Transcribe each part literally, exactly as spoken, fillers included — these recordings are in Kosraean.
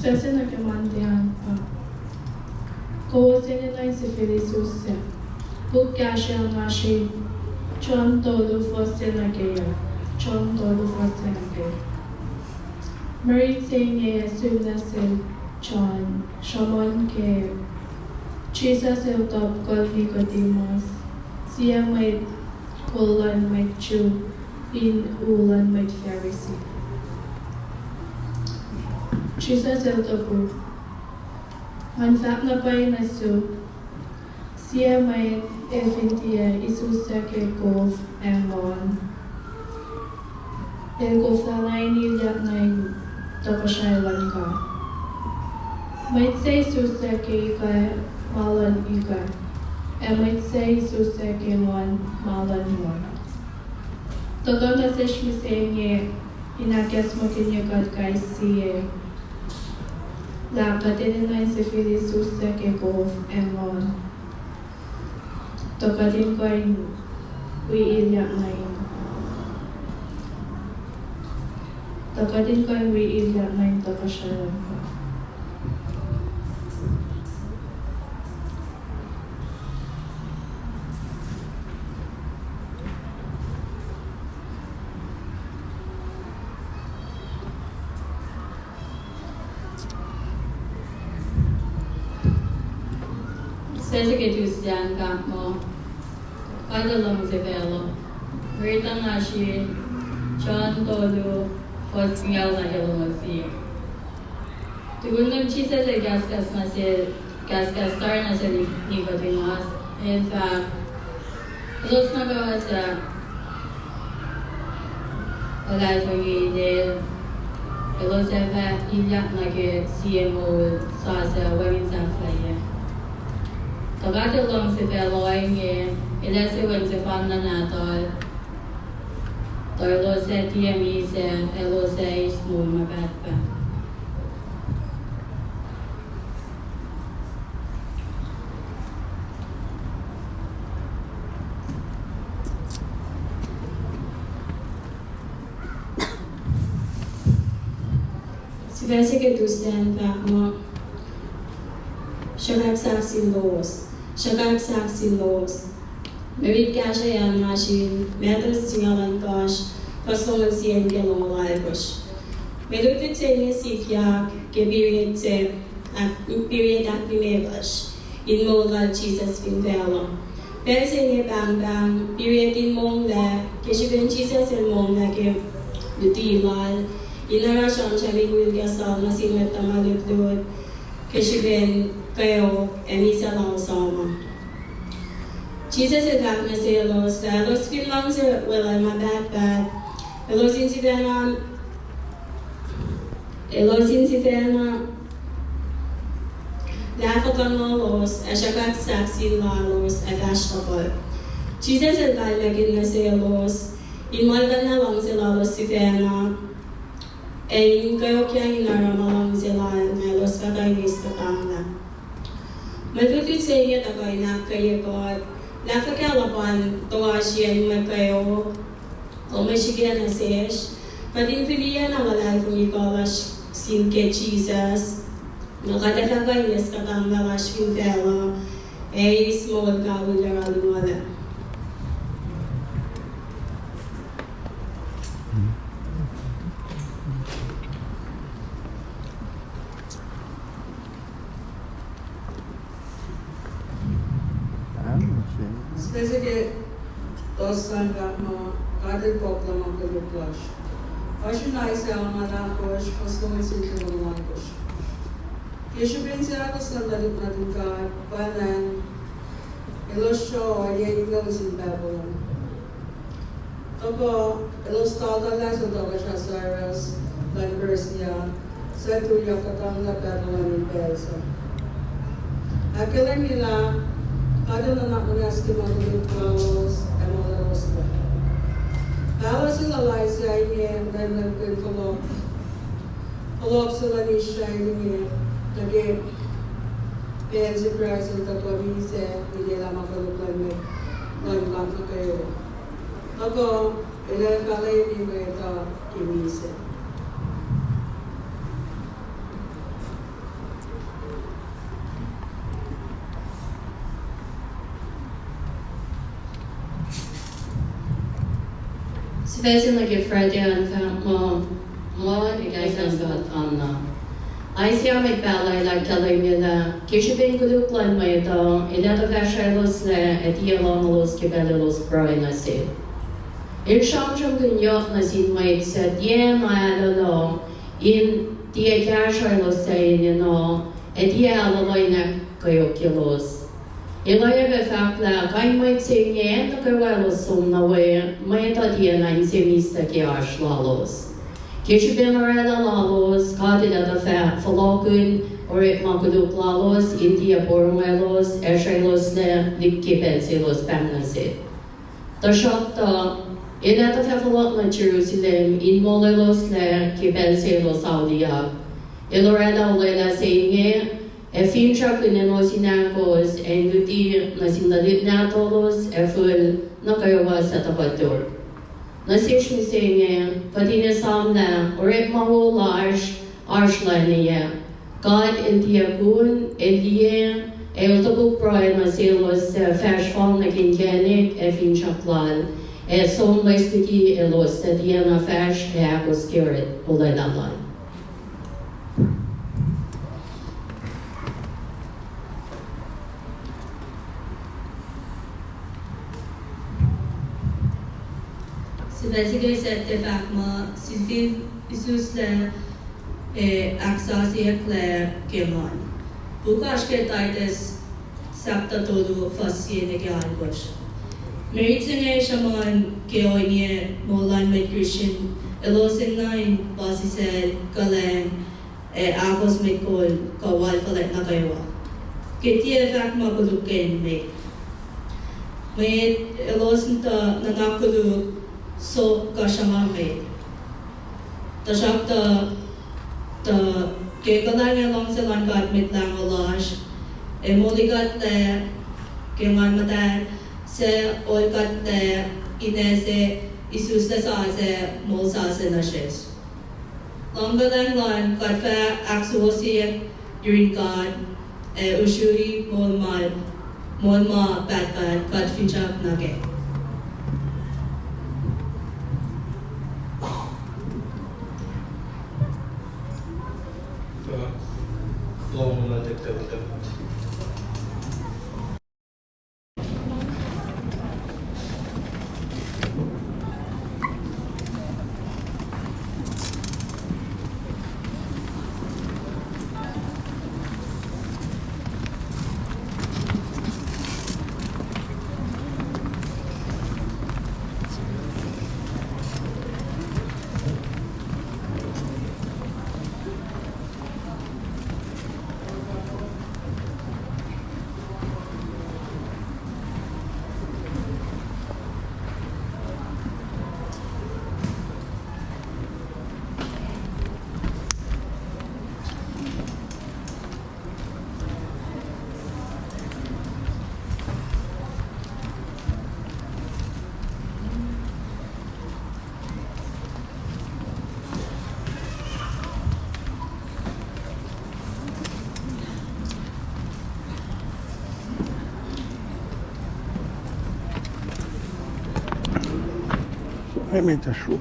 Sase nuh ke Monday an pa. Kowos enenuh in sifil isus sac. Puk kahsruh oasr in John tolu fuhs se nuh ke yac. John tolu fuhs se nuh ke yac. Mwe rit se inge ac sun nuh sel John, sruhmuhn ke Jisus el top kol Nicodemus, sie mwet kol luhn mwet Jew, in u luhn mwet Pharisee. Jisus el topuk, Nga fahk na pwacye nuh sum, sie mwet el fin tiac isus sac ke kof ac nguhn, el koflah na in ilyak nuh in tohkohsrahi luhn God. Mwet se isus sac ke ikac, ma luhn ikac, ac mwet se isus sac ke nguhn, ma luhn nguhn. Tuhkuh nuh sesr mihsenge in ahkacsmakihnye kuht kais sie lah kuht enenuh in sifil isus sac ke kof ac nguhn, tuh kuht in kuh in wi ilyak nuh in, tuh kuht in kuh in wi ilyak nuh in tohkohsrahi luhn God. Sase ke Tuesday an fahk muh, God El luhngse facluh. Mwe rit an oasr in John tolu, fuhs singucul nuh ke longoul sie. Tukun Leum Jisus el kahskahs nuh sel, kahskahs tari nuh sel Ni-, Nicodemus, el fahk, elos nuh kwewa suc luhlahlfongi inel, elos ac fah ilyak nuh ke sie moul sasuc wacngihn sahflahiyac. Tuh God El luhngse facluh ohinge, El ase Wen sefanna Nahtuhl, tuh elos ac tiac misac, elos ac eis moul ma pahtpaht. Sifac se ke Tuesday an fahk muh, sruhkwack sahk sin lowos, sruhkwack sahk sin lowos. Mwe rit kahsruh an oasr in Matthew singucul ohnkohsr, fuhs longoul sie nuh ke longoul alkohsr. Mwe lutlut se inge sikyak ke period se, period ahklimekohsr in moul lal Jisus fin facluh. Pacl se inge pahngpahng period in monglac, ke srihpen Jisus el monglac ke luti lal, in oruh sramsram in wi kahs lal nuh sin mwet tuhma lutlut ke srihpen kweok ac misac lal soma. Jisus el fahk nuh selos lah elos fin luhngse weluhl ma pahtpaht, elos in sifacna, elos in sifacna lahfuhkuhnuhlos ac sruhkwack sahk sin lalos ac fahsr tohkohl. Jisus el kalmac nuh selos in muhlkuhnlah luhngse lalos sifacna, ac in kweokyang in oruh ma luhngse lal, na elos fah kuh in eis kuhtanglah. Mwe lutlut se inge tuhkuh in ahkkweye kuht lah fuhkah luhpan toasriyacn mwe kweok kuh mwe srihke nuh sesr, kuht in fihliyac na luhlahlfongi kuh lasr sin ke Jisus, na kuht ac fah kuh in eis kuhtanglah lasr fin facluh, ac eis moul kawihl oruh luhngse. Sifac se ke Thursday an fahk muh, God El fohlohk ma koluk lasr. Oasr in Isaiah angngaul ahkosr, fuhs longoul sie nuh ke longoul alkosr. Ke srihpen seahkos luhn tuhlihk nuhtin God, pwacnwacng, elos sruoh ohiyac ingoul sin Babylon. Tuhkuh, elos taltahllah sel Tohkohsrah Cyrus luhn Persia, suc tuyak kuhtanglah Babylon in pacl sac. Ahkkahlwemye lah God El nuhnak muhnahs ke ma koluk lalos ac ma lalos lac. Pahluh se lal Isaiah inge, leumleumkihn fohlohk, fohlohk se luhn Israel inge, nuh ke pacl se Kraist El tuhkuh misac, liyelah ma koluk luhn mwet, luhn God nuh kwewa. Tuhkuh, El ac fahla mwet uh ke misac. Sifac se nuh ke Friday an fahk muh, muh ekahsr an God Anna. Isaiah mwet pahluh el ahkkahlwemye lah ke srihpen koluk luhn mwet uh, el etuh fahsrwacloslac ac tiac loangelos ke pacl elos pruhe nuh sel. El sramsramkihn yohk nuh sin mwet suc tiacna ahlolo in tiac kahsrwelos suc enenuh, ac tiac ahlolo in ahkkweokyaclos. El oacyacpac fahk lah kain mwet se inge acn nuh kwewa elos som nuh we, mwet uh tiacna inse mihslac ke oasr lalos. Ke srihpen orwaclah lalos, God El etuh fah fohlohkihn orekma koluk lalos in tiac porongolos, ahsrweloslac liki pacl se elos pahng nuh sel. Tuhsruhktuh, El etuh fah fohlohk nuh Jerusalem in molweloslac ke pacl se elos auliyak. El orwaclah olwelah se inge, ac finsrakkihn elos in ahkos ac in luti nuh sin tuhlihk nahtuhlos ac fihl nuh kwewa suc tuhkuh tok. Nuh sesr mihsenge, kuht in esamlah orekma wo lasr oasr lwacneyuck. God El tiac kun, El liye, El topuk pruhe nuh selos suc fahsr fal nuh ke inkacnek ac finsrak Lal, ac som loes liki elos suc tiacna fahsr ac ahkos ke olwelah Lal. Sifac se ke sahp ke fahk muh, sifil isuslac ac ahksasucyeyucklac ke nguhn. Puk oasr ke Titus sapta tolu fuhs sie nuh ke alkosr. Marit se inge sruhmuhn ke ohiyac moul luhn mwet Christian, elos enenuh in puhsisacl, kuhlwacng, ac ahkos mwet kol kuh wal fuhlwact nuh kwewa. Ke tiac fahk ma koluk ke met, mwet elos in tuh nuhnak koluk suk kuh sruhnga met. Tuhsruhktuh, tuh ke kuhlwacng ac luhngse luhn God Mwet Lahngo lasr, ac molikuhtlac ke Nguhn Muhtahl, suc olkuhtlac in ase isuslac sasuc, moul sasuc nuh sesr. Luhng kuhlwacng luhn God fah ahksuwohsyeyuck yurin God, ac usrui moul ma, moul ma pahtpaht kuht finsrak nuh kac. Ai, me ta sruk.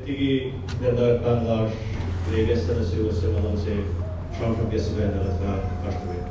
Liki ngan tuh pahng lasr, liki ikacslah nuh suwos suc ma luhngse sramsram ke sifacna, kuht fah kahsruh.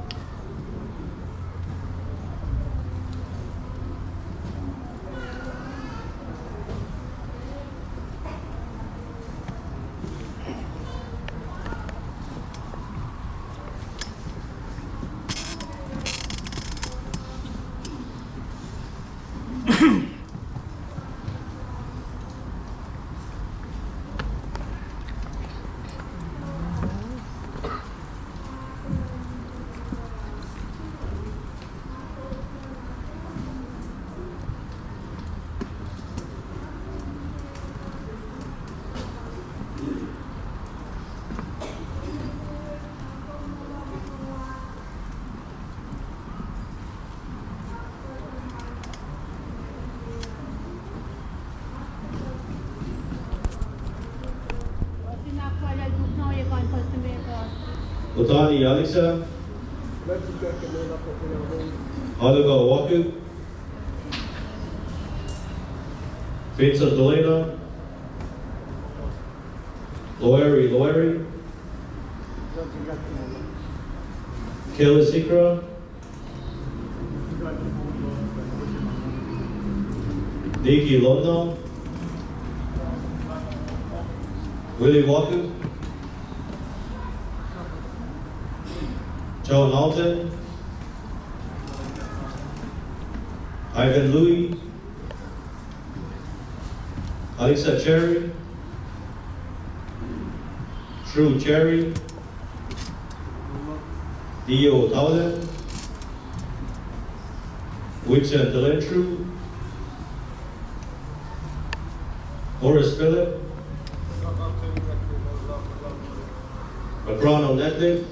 Otani Alexa. Aluka Waku. Vincent Delena. Loeri Loeri. Kelly Sikra. Nikki London. Willie Waku. John Alton. Ivan Louis. Alexa Cherry. Drew Cherry. Theo Taulen. Winston Delentru. Horace Philip. Macron Onetnik.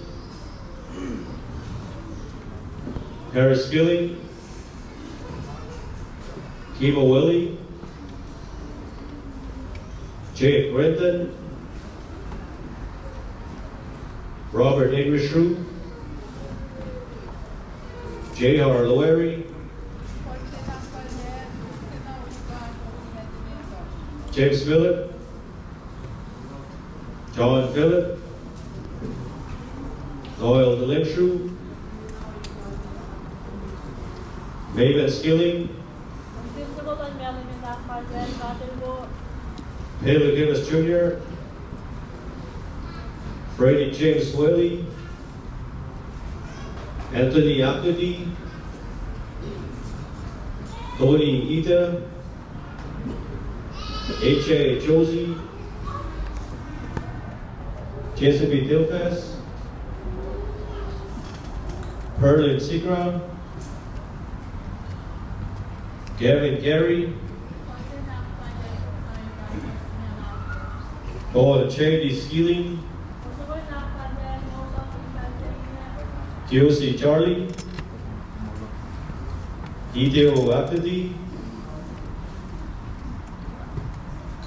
Harris Skilling. Kimo Willie. Jake Renton. Robert English Ru. J R Loeri. James Philip. John Philip. Noel Delentru. Maven Skilling. Pele Kivas Junior. Freddie James Welly. Anthony Akudi. Tony Ita. H A Josie. Jesse B Dilfas. Perlin Sigra. Gavin Gary. Paul J D Skilling. Josie Charlie. Hideo Akudi.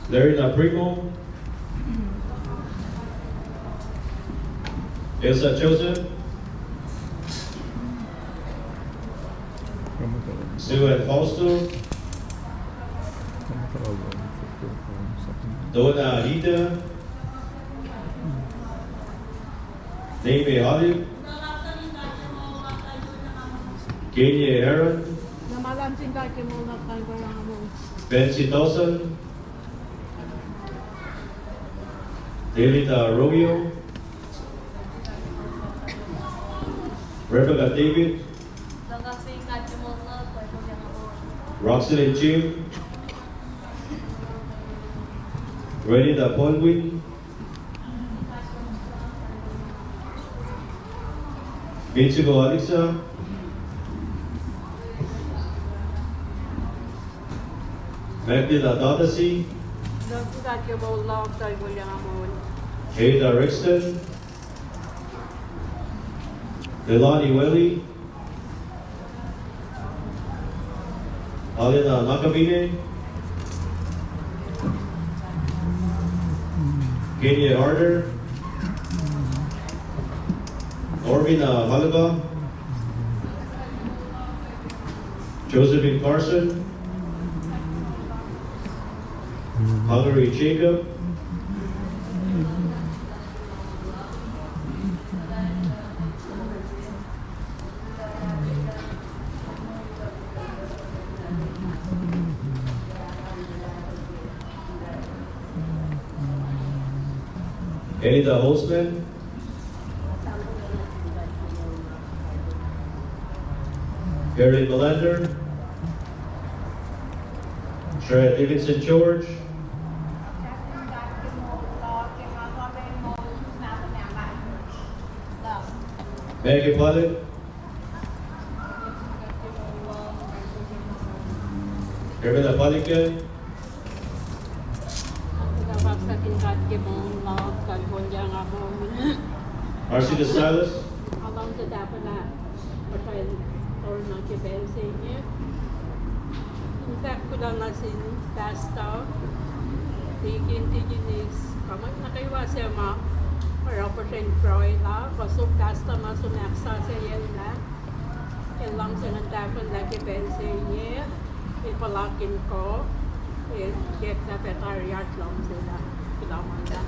Larina Primo. Elsa Joseph. Suan Fausto. Dona Ida. Neme Halip. Kenye Aaron. Bensi Dawson. Delita Romeo. Rebecca David. Roxanne Jim. Renita Baldwin. Mitsuko Alexa. Magdalena Tatasi. Ada Rexton. Lelani Welly. Alena Nakabine. Kenya Harder. Normina Haliba. Josephine Carson. Hungary Jacob. Anita Holtzman. Harry Melander. Shreya Davidson George. Maggie Pollock. Ermina Polliken. Arcita Silas. Along the Dapala, Papain, Torna ke pacl se inge. In fact, kuloh nuh sin pastor, deacon, deaconess, kaman nuh kwewa se ma oruh puhsren pruhe la, kuh som pastor ma som ahksasuc lah, el luhngse ngan tahfwelah ke pacl se inge, el puhlakihn kuh, el ke tahfwelah tari oasr luhngse lah, kuloh ma lah.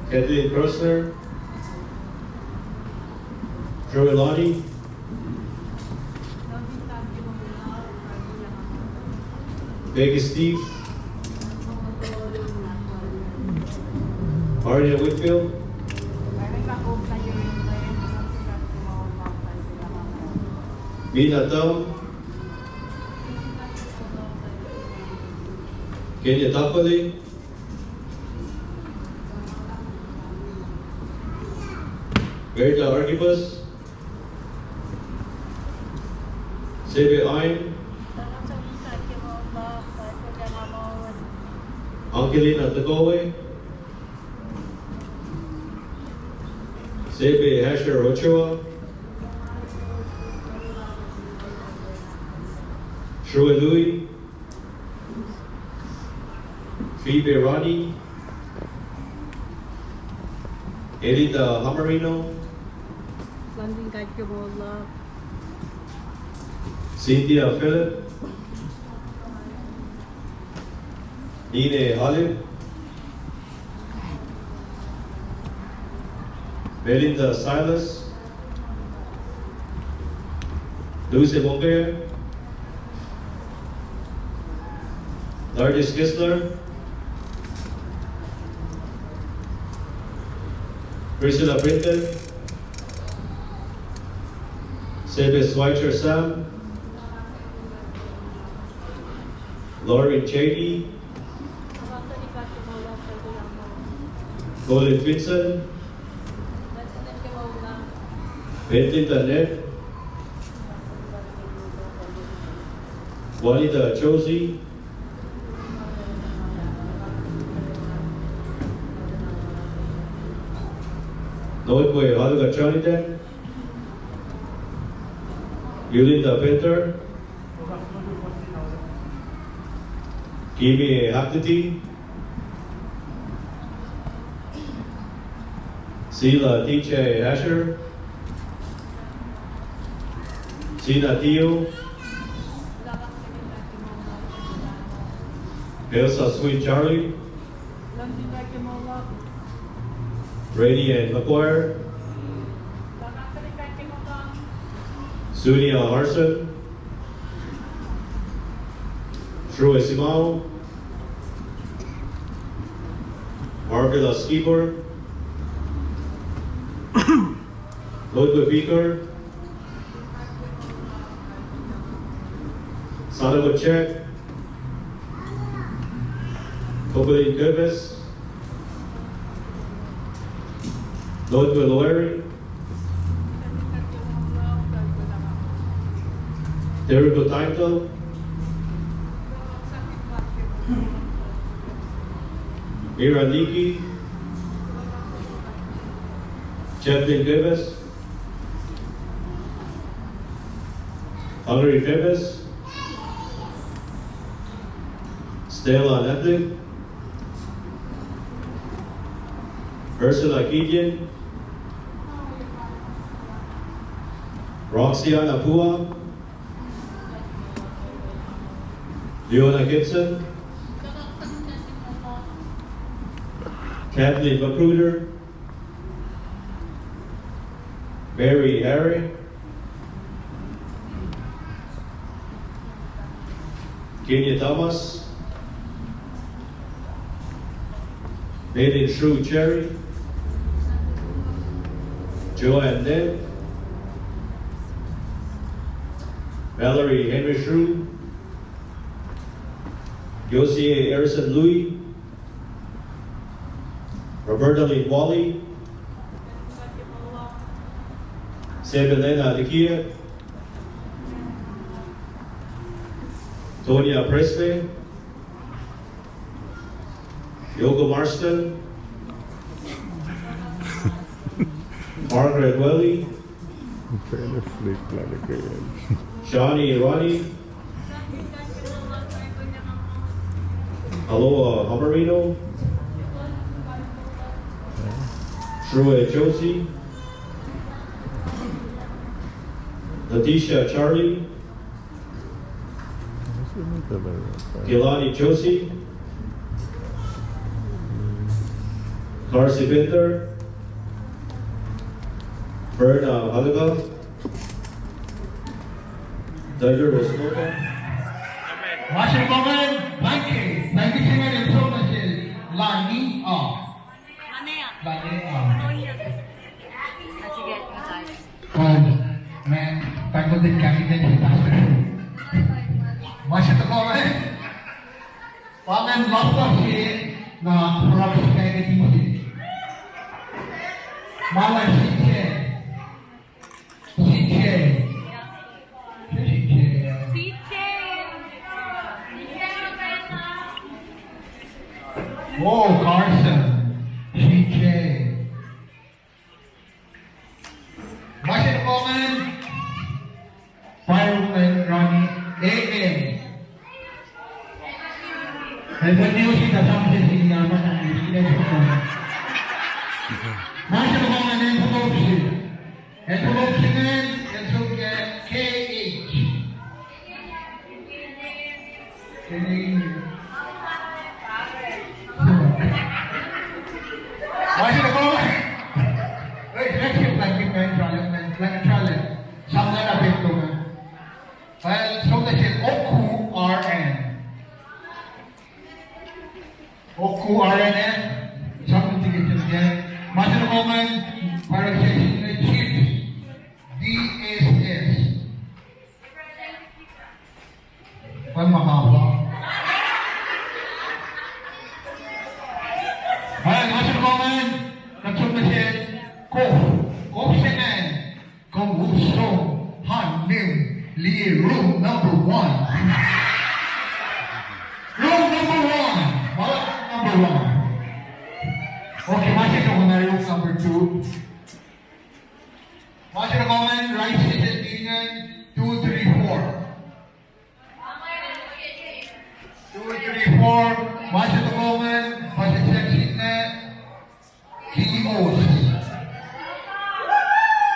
Kathleen Krosner. Joe Lonnie. Peggy Steve. Arya Whitfield. Mina Tom. Kenya Tapali. Berta Archibus. Sebe Ain. Angelina Takoe. Sebe Asher Ochoa. Shrue Louis. Phoebe Ronnie. Elita Hamarino. London Kaikemolo. Cynthia Philip. Nina Halil. Melinda Silas. Lucy Mongkir. Lourdes Kistler. Priscilla Brinton. Sebe Schweitzer Sam. Lauren Cheney. Colin Vincent. Bentley Danette. Juanita Josie. Note mwe alu kuht Jonathan. Yulinda Peter. Kimi Hakiti. Sila D J Asher. Sina Tio. Elsa Sweet Charlie. Rainy Ann McGuire. Sunia Harson. Troy Simao. Marvela Skibor. Lotwe Beaker. Sana Wojcik. Kopelin Kepes. Lotwe Loeri. Derrick O'Title. Mira Niki. Chaplin Kepes. Hungary Kepes. Stella Natlik. Ursula Gideon. Roxanne Apua. Leona Gibson. Kathleen Magruder. Mary Harry. Kenya Thomas. Nathan Shru Cherry, Joanne Ned, Valerie Henry Shru, Josie Harrison Louis, Roberta Lynn Wally, Sebelena Likia, Tonya Prespe, Yoko Marston, Margaret Welly, Shani Ronnie, Aloha Hamarino, Shrue Josie, Letitia Charlie, Kelani Josie, Karsi Bender, Verna Haliba, Tiger Rosnova. Masir Momen, Blanke, Blanke Singer, and so much. Lani, ah. Lani, ah. Oh, man, thank God that Kathy can be pastor. Masir Momen. Paman lasta se na Rock Society se. Mala C J. C J. C J. Oh, Carson. C J. Masir Momen. Fireman Ronnie, amen. Elbow news in the sound system, yeah, but I'm using it for fun. Masir Momen, envelope se. Envelope se, man, envelope se, K H. Masir Momen. Hey, let's get like it, man, challenge, man, like a challenge. Somewhere a bit, man. Well, so they said, Oku R N. Oku R N N. Something to get to again. Masir Momen, Parang Station, Chief, D S S. Well, Makaba. Well, Masir Momen, Katsum Machine, Kof, Kof Semen. Kom usom ha nim liye room number one. Room number one. Barak number one. Okay, masir, kom na room number two. Masir Momen, Rice Kitchen Dinner, two, three, four. Two, three, four. Masir Momen, masir section na. Kiyos.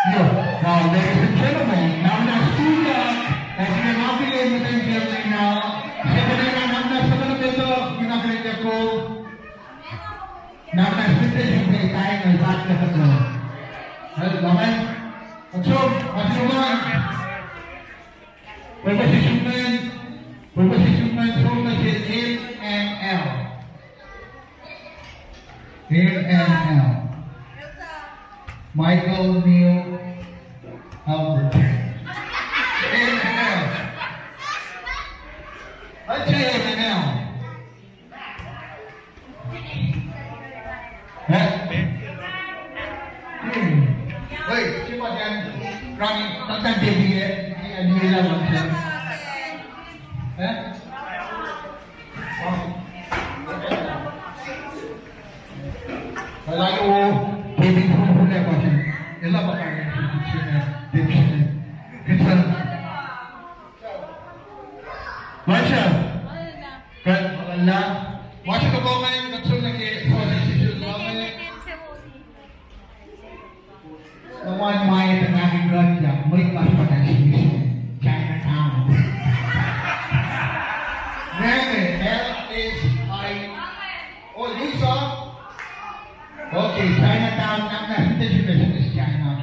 Now, ladies and gentlemen, now let's do that. As we are now beginning with the gentlemen now, gentlemen, now let's have a little bit of, we're not gonna get cold. Now let's do this, you pay time and back to the door. Well, Laman. Action, action, man. Pwacye session, man. Pwacye session, man. So much is M M L. M M L. Michael Neil Albert. M M L. I'd say M M L. Eh? Hmm. Oi, siapa yang Rani, takkan dia dia, dia, dia lah macam. Eh? Lalu, David pun pun dia macam. Elah pakai David sini. Kita. Masha. Kat, Allah. Masha ka paman, kat sun lagi, positive paman. Someone might have got ya, might must have got Chinatown. Really, L S I. Oh, Lisa? Okay, Chinatown, I'm not interested in this China.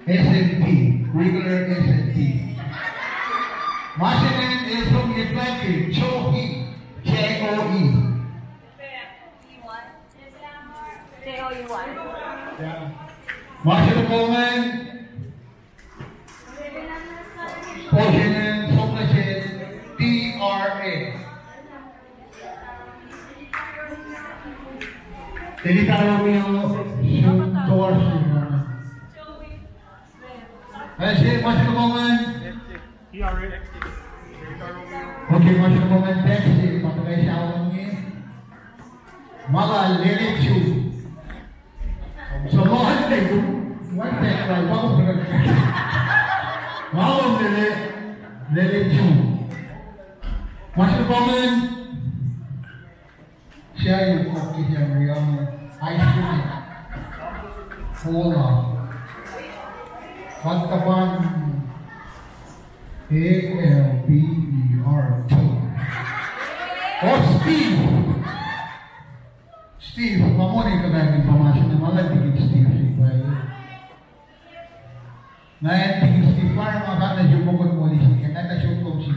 S M T, regular S M T. Ma se ingacn el som nuh ke Franklin, Joe E, J O E. Ma se nuh ke ingacn, Portion som nuh sel D R A. Elita Romeo, Sun Torsi. Eh, se, ma se nuh ke ingacn. Okay, ma se nuh ke ingacn, taxi, ma tuh ke salangi. Ma lal Lele Chu. Sa ma lal Lele Chu. Ma lal Lele, Lele Chu. Ma se nuh ke ingacn. Sia yuk ke yang riang ice cream. Cola. Fanta Pan. A L B E R two. Oh, Steve. Steve, ma moni kuh ma in pa ma se na ma lal tikin Steve si pa. Na acting Steve pa ma pa na jumbo kon moli si, kena ta jumbo si.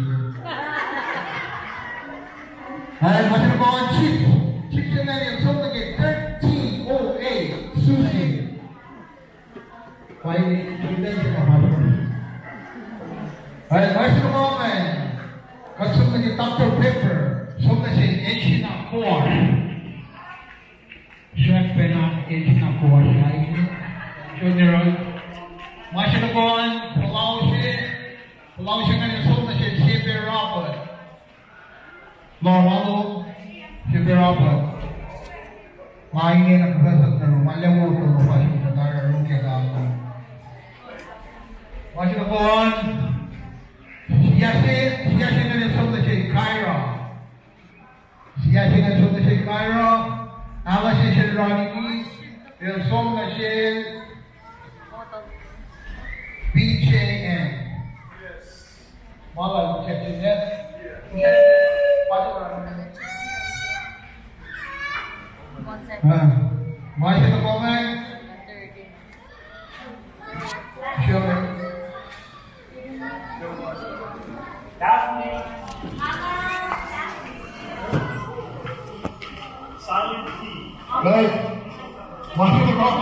Ai, ma se pa chips. Chips na ni som na ke thirteen oh eight. Sushi. Finally, you guys are awesome. Ai, ma se pa, eh, kuht som na ke Doctor Pepper, som na se Echina Koa. Srek pena Echina Koa, ai, General. Ma se pa, Palause, Palause na som na se Sepe Robert. Lom alu, Sepe Robert. Ma inge na kuhpahsr na ru, ma lewo to no pa sum na tari ru ke ka. Ma se na kuh an, siase, siase na som na se Kyra. Siase na som na se Kyra. Ala se se Rani, el som na se P J N. Yes. Ma lal Captain, eh? Yes. Ah. Ma se na comment? Sure. Daphne. Silent P. Right. Masuk ke kau.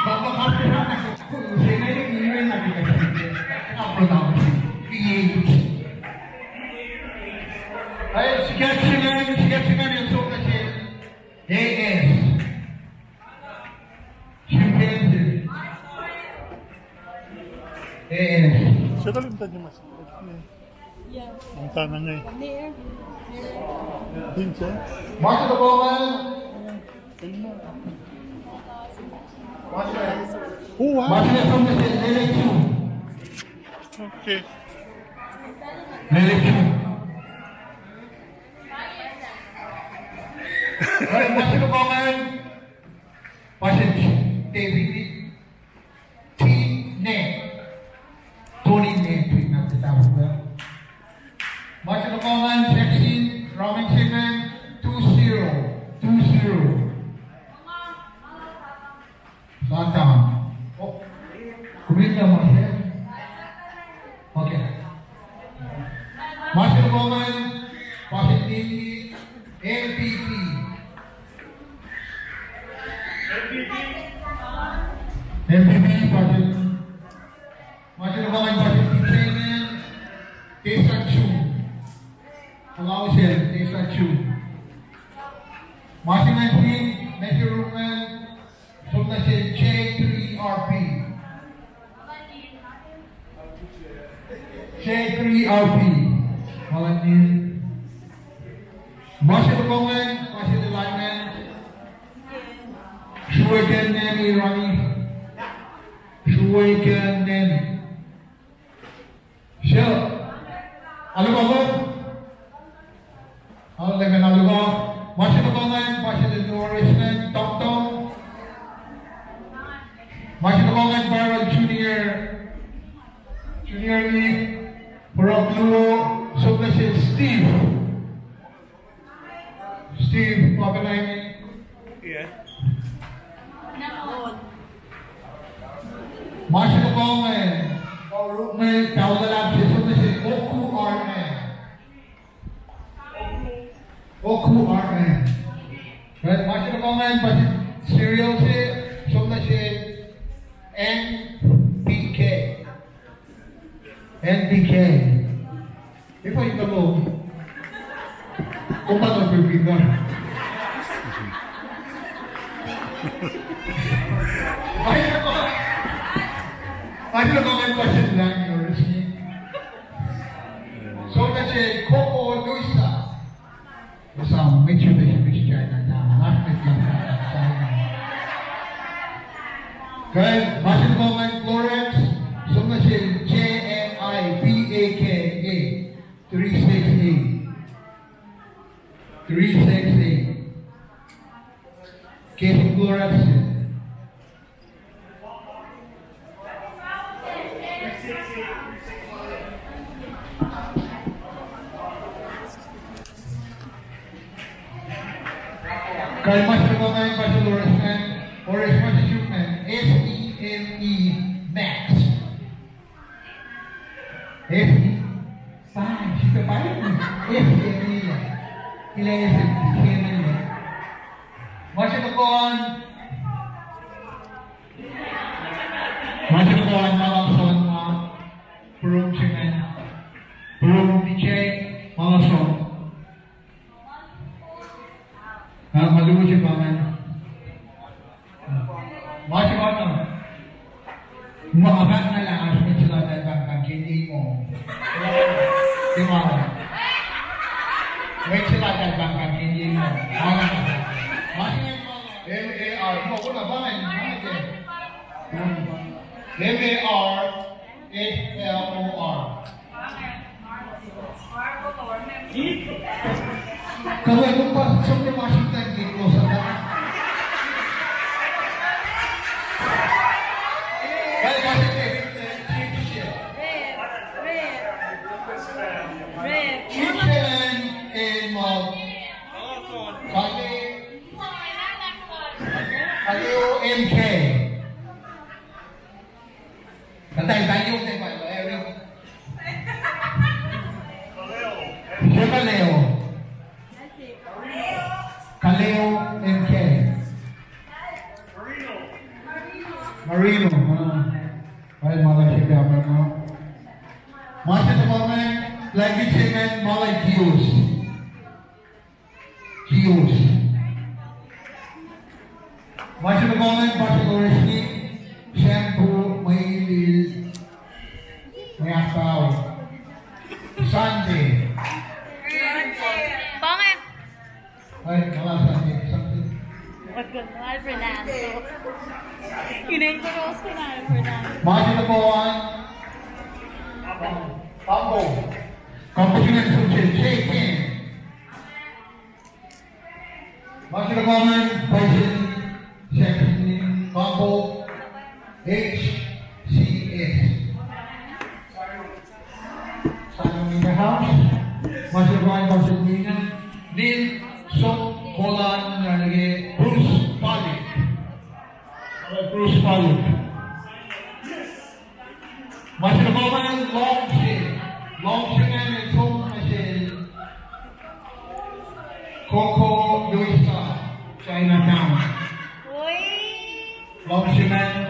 Bapa kau ke sana. Saya ni ni ni nak kita. Apa nama? P H. Ayo, sketch man, sketch man yang sok kasi. A S. Chimpanzee. A S. Saya tak minta ni mas. Ang tanang eh. Pinsa. Masuk ke bawah. Oh, wow. Masuk ke bawah. Okay. Masuk ke bawah. Pastor David. Team ne. Tony ne, team na kita buka. Masuk ke bawah Jackson, Roman Semen, two zero, two zero. Satan. Oh, kumita masuk. Okay. Masuk ke bawah Pastor David, M V P. M V P, Pastor. Masuk ke bawah Pastor Chairman, Tesa Chu. Allow share, Tesa Chu. Masuk ke Matthew Roman, som na se J three R P. J three R P. Volunteer. Masuk ke bawah, masuk ke lineman. Shueken Nani Rani. Shueken Nani. Sure. Alu bawah. Alu lemen alu bawah. Masuk ke bawah, masuk ke nourishment, Tom Tom. Masuk ke bawah, Viral Junior. Junior ni, Purok Luo, som na se Steve. Steve, Papa Nani. Yeah. Ma se luhk uh, ma luhlahp se som nuh sel Oku Arne. Oku Arne. Right, ma se luhk uh, pa serial se som nuh sel N B K. N B K. Efuh itulo? Kom pa nuh ke finger. Ahi na kama pa sin lang yoris ni. So na se Koko Luisa. Esam, make sure that you reach China now. Not make China. Kal, ma se luhk uh, Clorox, som nuh sel J N I P A K A, three six eight. Three six eight. Ke Clorox. Kalmac se luhk uh, ma se Orange Man, Orange Man, Session Man, S E M E Max. S E, fine, sifilpac S E M E lah. Ila S E M E lah. Ma se luhk uh, ma se luhk uh, ma luhngse ma, Prom Chairman, Prom D J, ma luhngse. Na ma luo se pa ingacn. Ma se pa ingacn. Ma akan na lah oasr mwet se laltahl pahngpahng ke name uh. Ke ma lah. Mwet se laltahl pahngpahng ke name uh. Ma lah. Ma se ingacn ma lah. M A R. Ma kona pa ingacn. M A R H L O R. Kawuck, kom pa som nuh Washington ke kowos ah. Kal ma se ke, eh, chief chef. Chief chef and, and, uh, Kale-, Kaleo M K. Kata, Kaleo te pa, eh, Kaleo. Kaleo M K. Marino, ah. Ai, ma lah se ka ma. Ma se tuhma ingacn, language se ingacn, ma lah Kios. Kios. Ma se luhk uh, ma se Orange Man, Shampoo, Mailil, Meapau. Sunday. Pa ingacn. Ai, ma lah Sunday, Sunday. What good, I pronounce. You didn't go to school, I pronounce. Ma se luhk uh, Pambo. Competition, J ten. Ma se luhk uh, President, Secretary, Pambo, H C S. Sign in the house. Ma se luhk uh, President, Nina, Neil, Sok, Kolan, Nalge, Bruce Palik. Bruce Palik. Ma se luhk uh, Longse. Longse ingacn som nuh sel Coco Luisa, Chinatown. Longse ingacn.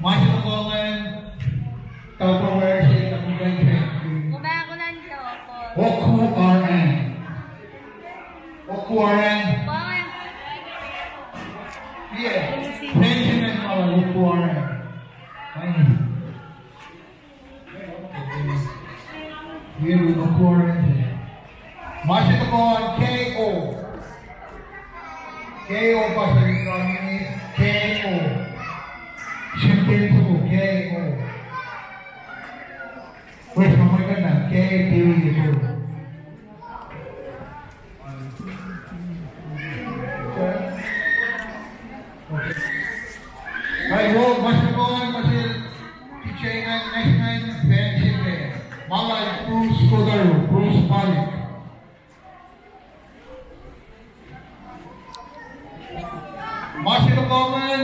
Ma se luhk uh, Tupperware se, Tupperware. Oku R N. Oku R N. Yeah. Benjamin, Oku R N. Fine. Ye lu ma kuh orek. Ma se tuhkuh K O. K O pa se K O. Sipil tuku K O. Wes ma mwe kena K O. Ai wo, ma se kuh, ma se, teacher ingacn, next ingacn, friendship eh. Ma lah Bruce Kodaro, Bruce Palik. Ma se kuh ingacn,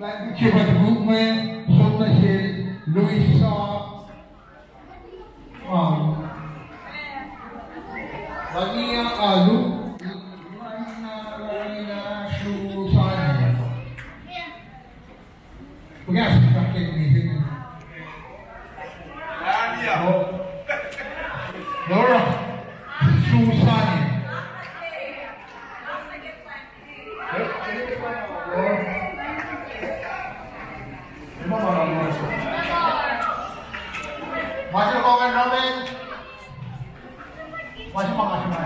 language se pa tuku Som nuh sel Luisa, ah, Lania, ah, Lu-, Lania, Lania Susani. Pagasa pakin ni sini. Laura Susani. Ma se ma nga srihke. Ma se ma nga srihke.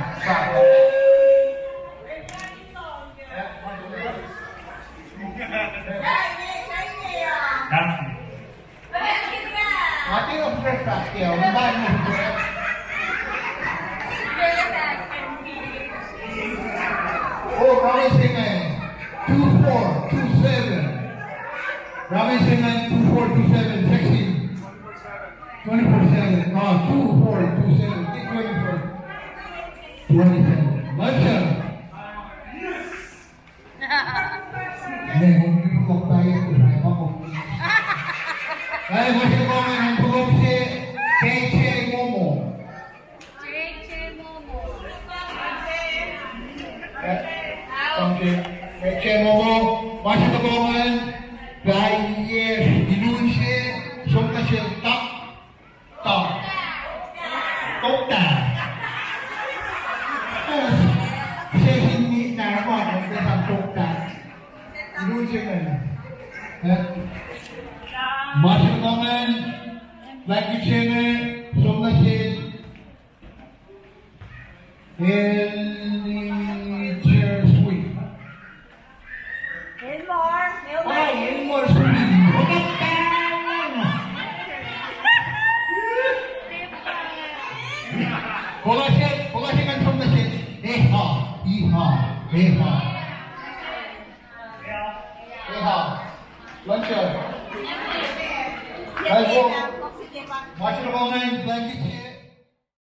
Nga tiac fresh back ke, nga tiac. Oh, Ramesh Singh, two four two seven. Ramesh Singh, two four two seven, sexy. Twenty-four seven. Ah, two four two seven. Twenty-four. Twenty-seven. Let's go. Meac, kom kuh pac ke ma kom. Ai, ma se ma nga in pull up se, K J Momo. K J Momo. Eh, K J Momo, ma se ma kom in, paye, inun se, som nuh sel tak. Tokta. Tokta. Eh, se sin ni na ma, na sa tokta. Lu se na. Eh? Ma se ma kom in, language se na, som nuh sel. Elijah Sweet. Elmore, Elmore. Ai, Elmore Sweet. What a bang! Kolasek, kolasek an som nuh sel. Eha, iha, eha. Eha. Lunch. Ai, kom. Ma se na kom in, blanket.